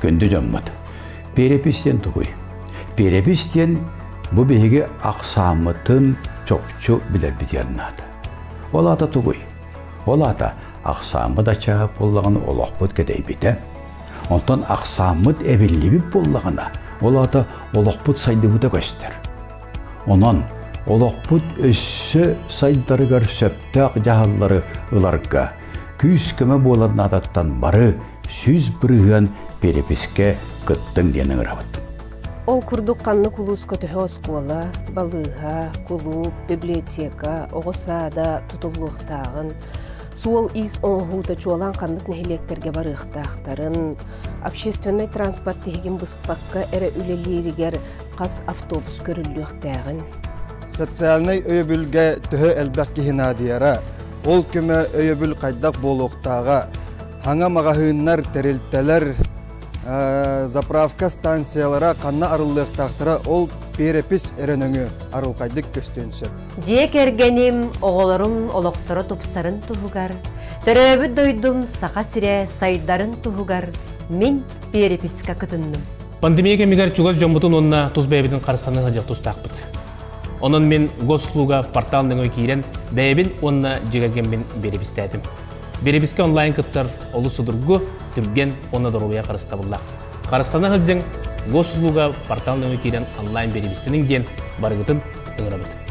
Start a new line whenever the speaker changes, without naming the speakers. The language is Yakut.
Күндү дьоммут, перепись диэн тугуй? Перепись диэн бу биһиги ахсааммытын чопчу билэрбитигэр наада. Ол аата тугуй? Ол аата ахсааммыт аччаабыт буоллаҕына олохпут кэдэйбитэ. Онтон ахсааммыт эбиллибит буоллаҕына, ол аата олохпут сайдыбыта көстөр. Онон олохпут өссө сайдарыгар сөптөөх дьаһаллары ыларга күүс-көмө буолар наадаттан бары 100% перепискэ кыттыҥ диэн ыҥырабыт.
Ол курдук ханнык улууска төһө оскуола, балыыһа, кулууп, библиотека, оҕо саада тутуллуохтааҕын, суол-иис оҥоһуута чуолаан ханнык нэһилиэктэргэ барыахтаахтарын, общественнай транспорт тиһигин быспакка эрэ үлэлииригэр хас автобус көрүллүөхтээҕин.
Социальнай өйөбүлгэ төһө элбэх киһи наадыйара, ол көмө өйөбүл хайдах буолуохтааҕа, хаҥа маҕаһыыннар, тэрилтэлэр, заправка станциялара ханна арыллыахтаахтара ол перепись эрэ нөҥүө арылхайдык көстүөн сөп.
Дьиэ кэргэним, оҕолорум олохторо тупсарын туһугар, төрөөбүт дойдум Саха сирэ сайдарын туһугар мин переписка кытынным.
Пандемия кэмигэр чугас дьоммутун уонна тус бэйэбитин харыстана сылдьар тустаахпыт. Онон мин Госуслуга портал нөҥүө киирэн бэйэбин уонна дьиэ кэргэммин перепистээтим. Биэрэпискэ онлайн кыттар олус судургу, түргэн уонна доруобуйа харыстабыллаах. Харыстана сылдьыҥ, Госуслуга портал нөҥүө киирэн онлайн биэрэпистэниҥ диэн барыгытын ыҥырабыт.